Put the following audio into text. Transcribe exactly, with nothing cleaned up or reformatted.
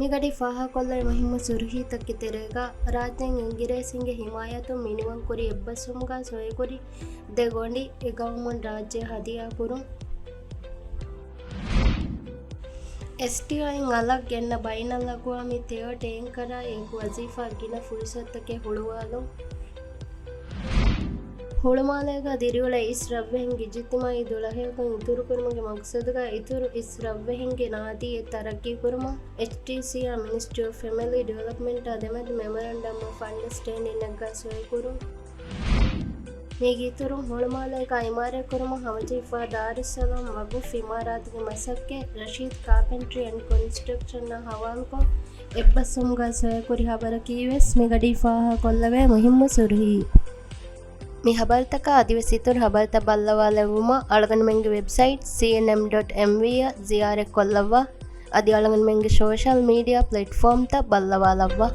މިގަޑީ ފާހަގަކޮށްލައި މުހިއްމު ސުރުހީތަކުގެ ތެރޭގަ، ރާއްޖޭން އިނގިރޭސިންގެ ހިމާޔަތުން މިނިވަންކުރި އެއްބަސްވުމުގަ ސޮއިކުރި ދެ ގޮނޑި އެ ގައުމުން ރާއްޖެ ހަދިޔާކުރުން. އެސްޓީއައި އަލަށް ގެންނަ ބައިނަލްއަގުވާމީ ތެޔޮ ޓޭންކަރާ އެކު ވަޒީފާ ގިނަ ފުރުސަތުތަކެއް ހުޅުވާލުން. ހުޅުމާލޭގަ ދިރިއުޅޭ އިސް ރަށްވެހިންގެ އިޖުތިމާއީ ދުޅަހެޔޮކަން އިތުރުކުރުމުގެ މަގްސަދުގަ އިތުރު އިސް ރަށްވެހިންގެ ނާދީއެއް ތަރައްގީކުރުމަށް އެޗްޓީސީއާ މިނިސްޓްރީ އޮފް ފެމިލީ ޑިވެލޮޕްމަންޓާ ދެމެދު މެމޮރަންޑަމް އޮފް އަންޑަސްޓޭންޑިންއެއްގަ ސޮއިކުރުން. މީގެ އިތުރުން ހުޅުމާލޭގަ އިމާރާތްކުރުމަށް ހަމަޖެހިފަ ދާރުއްސަލާމް ވަގުފް އިމާރާތުގެ މަސައްކަތް ރަޝީދް ކާޕެންޓްރީ އެންޑް ކޮންސްޓްރަކްޝަންއާ ހަވާލުކޮށް، އެއްބަސްވުމުގަ ސޮއިކުރި ހަބަރަކީވެސް މިގަޑީ ފާހަގަކޮށްލެވޭ މުހިއްމު ސުރުހީ. މި ހަބަރުތަކާ އަދިވެސް އިތުރު ހަބަރުތައް ބައްލަވާލެއްވުމަށް އަޅުގަނޑުމެންގެ ވެބްސައިޓް ސީއެންއެމް ޑޮޓް އެމްވީއަށް ޒިޔާރަތްކޮށްލައްވާ. އަދި އަޅުގަނޑުމެންގެ ސޯޝަލް މީޑިއާ ޕްލެޓްފޯމްތައް ބައްލަވާލައްވާ.